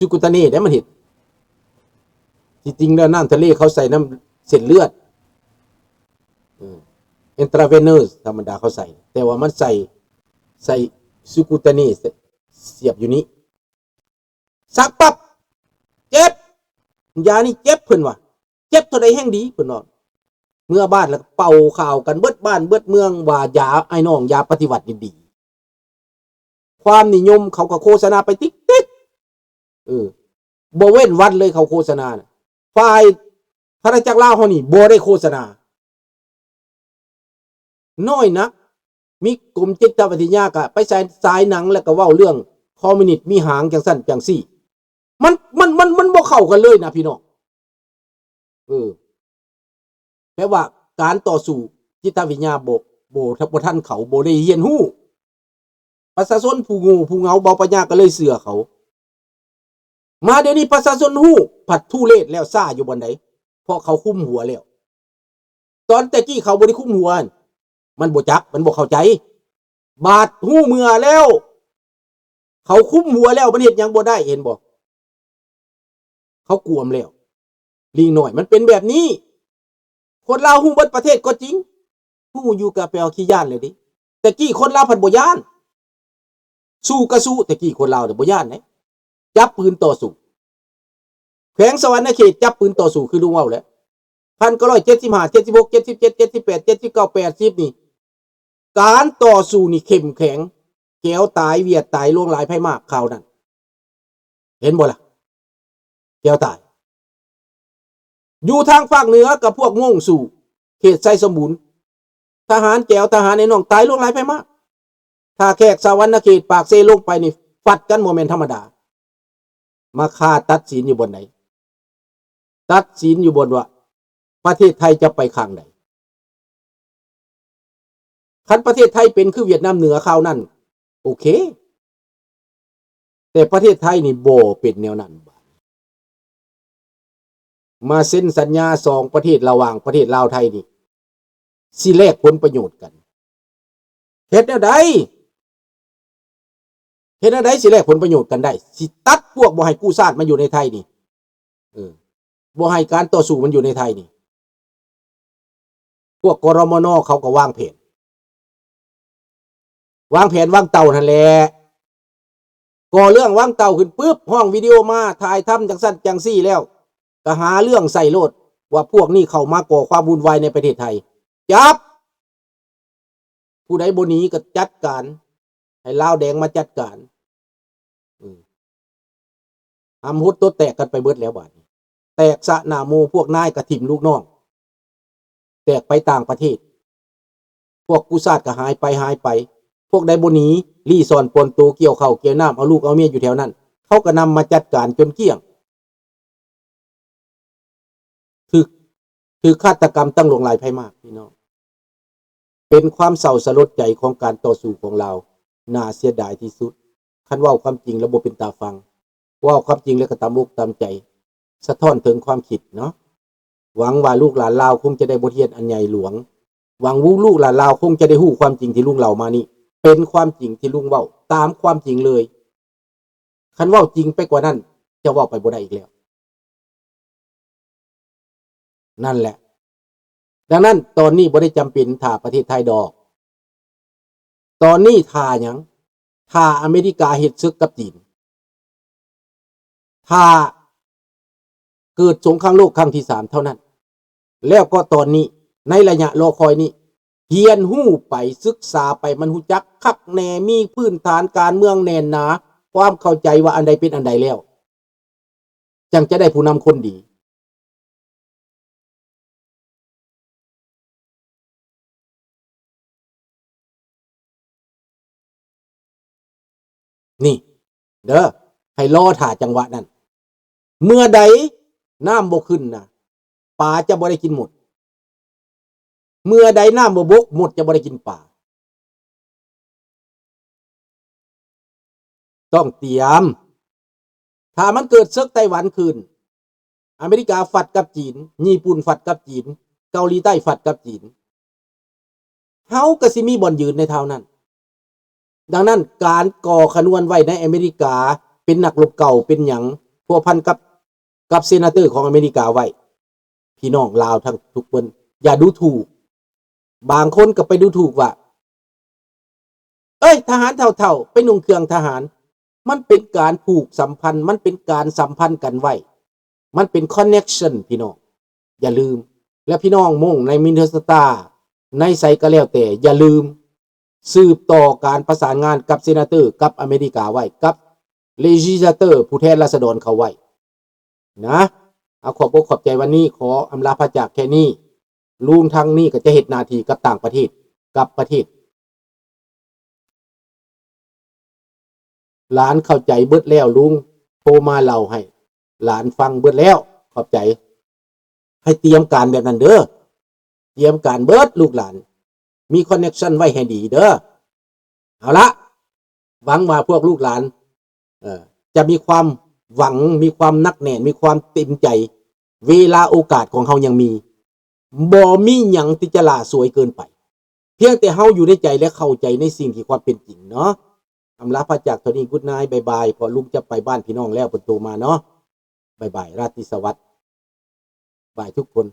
subcutaneous ໄດ້ ມັນເຮັດ. ທີ່ຈິງແລ້ວນ້ຳທະເລເຂົາໃສ່ນຳເສັ້ນເລືອດ ເອີ intravenous ທຳມະດາເຂົາໃສ່ ແຕ່ວ່າມັນໃສ່ ໃສ່ subcutaneous ສຽບຢູ່ນີ້ ສັກປັບ ເຈັບ ຢານີ້ເຈັບ ເພິ່ນວ່າ ເຈັບເທົ່າໃດແຮ່ງດີ ເພິ່ນວ່າ. ເມືອບ້ານແລ້ວກໍເປົ່າຂ່າວກັນເບິດບ້ານເບິດເມືອງວ່າຢາອ້າຍນ້ອງ ຢາປະຕິວັດນີ້ດີ. ຄວາມນິຍົມເຂົາກໍໂຄສະນາໄປຕິກໆ ເອີ ບໍ່ເວັ້ນວັນເລີຍເຂົາໂຄສະນານະ. ຝ່າຍອານາຈັກລາວເຮົານີ້ບໍ່ໄດ້ໂຄສະນາ ນ້ອຍນັກ. ມີກົມຈິດຕະວິທະຍາກໍໄປສາຍ ສາຍໜັງ ແລ້ວກໍເວົ້າເລື່ອງຄອມມິວນິດມີຫາງຈັ່ງຊັ້ນຈັ່ງຊີ້. ມັນ ມັນ ມັນ ມັນບໍ່ເຂົ້າກັນເລີຍນະພີ່ນ້ອງ. ເອີ ແປວ່າການຕໍ່ສູ້ຈິດຕະວິທະຍາບໍ່ ບໍ່ ບໍ່ທັນເຂົ້າ ບໍ່ໄດ້ຮຽນຮູ້. ປະຊາຊົນຜູ້ໂງ່ຜູ້ເຫງົາເບົາປັນຍາກໍເລີຍເຊື່ອເຂົາ. ມາດຽວນີ້ປະຊາຊົນຮູ້ ພັດທຸເລດແລ້ວ ຊ້າຢູ່ບ່ອນໃດ? ເພາະເຂົາຄຸມຫົວແລ້ວ. ຕອນແຕ່ກີ້ເຂົາບໍ່ໄດ້ຄຸມຫົວ ມັນບໍ່ຈັບ ມັນບໍ່ເຂົ້າໃຈ. ບາດຮູ້ເມື່ອແລ້ວ ເຂົາຄຸມຫົວແລ້ວ ມັນເຮັດຫຍັງບໍ່ໄດ້ ເຫັນບໍ່? ເຂົາກວມແລ້ວ. ລີງນ້ອຍ ມັນເປັນແບບນີ້. ຄົນລາວຮູ້ເບິດປະເທດກໍຈິງ ຮູ້ຢູ່ກໍແປວ່າຂີ້ຢ້ານແລ້ວເດ້. ແຕ່ກີ້ຄົນລາວພັດບໍ່ຢ້ານ. ສູ້ກໍສູ້ ແຕ່ກີ້ຄົນລາວນະບໍ່ຢ້ານເດ້ ຈັບປືນຕໍ່ສູ້. ແຂວງສະຫວັນນະເຂດຈັບປືນຕໍ່ສູ້ ຄືລຸງເວົ້າແຫຼະ ພັນເກົ້າຮ້ອຍເຈັດສິບຫ້າ ເຈັດສິບຫົກ ເຈັດສິບເຈັດ ເຈັດສິບແປດ ເຈັດສິບເກົ້າ ແປດສິບນີ້ ການຕໍ່ສູ້ນີ້ເຂັ້ມແຂງ ແກວຕາຍ ຫວຽດຕາຍ ຫຼວງຫຼາຍໄພມາກ ຄາວນັ້ນ ເຫັນບໍ່ລະ? ແກວຕາຍ. ຢູ່ທາງພາກເໜືອກັບພວກມົ້ງສູ້ ເຂດໄຊສົມບູນ ທະຫານແກວ ທະຫານໄອ້ນ້ອງ ຕາຍຫຼວງຫຼາຍໄພມາກ. ທ່າແຂກ ສະຫວັນນະເຂດ ປາກເຊ ລົງໄປນີ້ ຟັດກັນບໍ່ແມ່ນທຳມະດາ. ມາຄາຕັດສິນຢູ່ບ່ອນໃດ? ຕັດສິນຢູ່ບ່ອນວ່າ ປະເທດໄທຈະໄປຂ້າງໃດ? ຄັນປະເທດໄທເປັນຄືຫວຽດນາມເໜືອຄາວນັ້ນ ໂອເຄ ແຕ່ປະເທດໄທນີ້ບໍ່ເປັນແນວນັ້ນ. ມາເຊັນສັນຍາສອງປະເທດ ລະຫວ່າງປະເທດລາວໄທນີ້ ຊິແລກຜົນປະໂຫຍດກັນ. ເຮັດແນວໃດ? ເຮັດແນວໃດຊິແລກຜົນປະໂຫຍດກັນໄດ້? ຊິຕັດພວກບໍ່ໃຫ້ກູ້ຊາດມາຢູ່ໃນໄທນີ້ ເອີ ບໍ່ໃຫ້ການຕໍ່ສູ້ມັນຢູ່ໃນໄທນີ້. ພວກ ກລມນ ເຂົາກໍວາງແຜນ ວາງແຜນວາງເຕົ້າຫັ້ນແຫຼະ. ກໍ່ເລື່ອງວາງເຕົ້າຂຶ້ນປຶບ ຮ້ອງວິດີໂອມາ ຖ່າຍທຳຈັ່ງຊັ້ນຈັ່ງຊີ້ແລ້ວ ກໍຫາເລື່ອງໃສ່ໂລດ ວ່າພວກນີ້ເຂົ້າມາກໍ່ຄວາມວຸ່ນວາຍໃນປະເທດໄທ ຈັບ. ຜູ້ໃດບໍ່ໜີກໍຈັດການ ໃຫ້ລາວແດງມາຈັດການ. ອືມ ຫຳຫົດໂຕະແຕກກັນໄປເບິດແລ້ວບາດນີ້ ແຕກສະໜ້າໂມ. ພວກນາຍກໍຖິ້ມລູກນ້ອງ ແຕກໄປຕ່າງປະເທດ. ພວກກູ້ຊາດກໍຫາຍໄປ ຫາຍໄປ. ພວກໃດບໍ່ໜີ ລີ້ຊ່ອນປ່ອນໂຕ ກ່ຽວເຂົ້າກ່ຽວນ້ຳ ເອົາລູກເອົາເມຍຢູ່ແຖວນັ້ນ ເຂົາກໍນຳມາຈັດການຈົນກ້ຽງ. ຖືກ ຖືກຄາດຕະກຳຕັ້ງຫຼວງຫຼາຍໄພມາກ ພີ່ນ້ອງ. ເປັນຄວາມເສົ້າສະຫຼົດໃຈຂອງການຕໍ່ສູ້ຂອງລາວ ໜ້າເສຍດາຍທີ່ສຸດ. ຄັນເວົ້າຄວາມຈິງແລ້ວບໍ່ເປັນຕາຟັງ ເວົ້າຄວາມຈິງແລ້ວກໍຕຳອົກຕຳໃຈ ສະທ້ອນເຖິງຄວາມຄິດເນາະ. ຫວັງວ່າລູກຫຼານລາວຄົງຈະໄດ້ບົດຮຽນອັນໃຫຍ່ຫຼວງ. ຫວັງວ່າລູກຫຼານລາວຄົງຈະໄດ້ຮູ້ຄວາມຈິງທີ່ລຸງເລົ່າມານີ້ ເປັນຄວາມຈິງທີ່ລຸງເວົ້າ ຕາມຄວາມຈິງເລີຍ. ຄັນເວົ້າຈິງໄປກວ່ານັ້ນ ຈະເວົ້າໄປບໍ່ໄດ້ອີກແລ້ວ. ນັ້ນແຫຼະ. ດັ່ງນັ້ນ ຕອນນີ້ບໍ່ໄດ້ຈຳເປັນຖ້າປະເທດໄທດອກ. ຕອນນີ້ຖ້າຫຍັງ? ຖ້າອາເມລິກາເຮັດເສິກກັບຈີນ. ຖ້າເກີດສົງຄາມໂລກຄັ້ງທີສາມເທົ່ານັ້ນ. ແລ້ວກໍຕອນນີ້ ໃນໄລຍະລໍຄອຍນີ້ ຮຽນຮູ້ໄປ ສຶກສາໄປ ມັນຮູ້ຈັກຄັກແນ່ ມີພື້ນຖານການເມືອງແໜ້ນໜາ ຄວາມເຂົ້າໃຈວ່າອັນໃດເປັນອັນໃດແລ້ວ ຈັ່ງຈະໄດ້ຜູ້ນຳຄົນດີ. ນີ້ເດີ ໃຫ້ລໍຖ້າຈັງຫວະນັ້ນ. ເມື່ອໃດນ້ຳບໍ່ຂຶ້ນນະ ປາຈະບໍ່ໄດ້ກິນມົດ. ເມື່ອໃດນ້ຳບໍ່ບົກ ມົດຈະບໍ່ໄດ້ກິນປາ. ຕ້ອງຕຽມ. ຖ້າມັນເກີດເສິກໄຕ້ຫວັນຂຶ້ນ, ອາເມລິກາຟັດກັບຈີນ, ຍີ່ປຸ່ນຟັດກັບຈີນ, ເກົາຫຼີໃຕ້ຟັດກັບຈີນ, ເຮົາກໍຊິມີບ່ອນຢືນໃນຄາວນັ້ນ. ດັ່ງນັ້ນ ການກໍ່ຂະນວນໄວ້ໃນອາເມລິກາ ເປັນນັກລົບເກົ່າ ເປັນຫຍັງ, ພົວພັນກັບ ກັບເຊນາເຕີຂອງອາເມລິກາໄວ້. ພີ່ນ້ອງລາວທັງທຸກຄົນ ຢ່າດູຖູກ. ບາງຄົນກໍໄປດູຖູກວ່າ ເອີຍ ທະຫານເຖົ້າໆ ໄປນຸ່ງເຄື່ອງທະຫານ. ມັນເປັນການຜູກສຳພັນ, ມັນເປັນການສຳພັນກັນໄວ້, ມັນເປັນ connection ພີ່ນ້ອງ ຢ່າລືມ. ແລະ ພີ່ນ້ອງມົ້ງໃນມິນເນໂຊຕາ ໃນໃສກໍແລ້ວແຕ່ ຢ່າລືມ ສືບຕໍ່ການປະສານງານກັບເຊນາເຕີ ກັບອາເມລິກາໄວ້, ກັບເລຈິສລາເຕີ ຜູ້ແທນລາຊະດອນເຂົາໄວ້ນະ. ເອົາ ຂອບອົກຂອບໃຈ, ວັນນີ້ຂໍອຳລາພາຈາກແຄ່ນີ້. ລຸງທາງນີ້ກໍຈະເຮັດໜ້າທີ່ກັບຕ່າງປະເທດ, ກັບປະເທດ. ຫຼານເຂົ້າໃຈເບິດແລ້ວ, ລຸງໂທມາເລົ່າໃຫ້ຫຼານຟັງເບິດແລ້ວ. ຂອບໃຈ. ໃຫ້ຕຽມການແບບນັ້ນເດີ, ຕຽມການເບິດລູກຫຼານ, ມີ connection ໄວ້ໃຫ້ດີເດີ. ເອົາລະ, ຫວັງວ່າພວກລູກຫຼານ ເອີ ຈະມີຄວາມຫວັງ, ມີຄວາມໜັກແໜ້ນ, ມີຄວາມເຕັມໃຈ. ເວລາໂອກາດຂອງເຮົາຍັງມີ, ບໍ່ມີຫຍັງທີ່ຈະຫຼ້າສວຍເກີນໄປ. ພຽງແຕ່ເຮົາຢູ່ໃນໃຈ ແລະ ເຂົ້າໃຈໃນສິ່ງທີ່ຄວາມເປັນຈິງເນາະ. ອຳລາພາຈາກເທົ່ານີ້, Good night, ບາຍບາຍ, ເພາະລຸງຈະໄປບ້ານພີ່ນ້ອງແລ້ວ, ເພິ່ນໂທມາເນາະ. ບາຍບາຍ, ລາຕີສະຫວັດ, ບາຍທຸກຄົນ.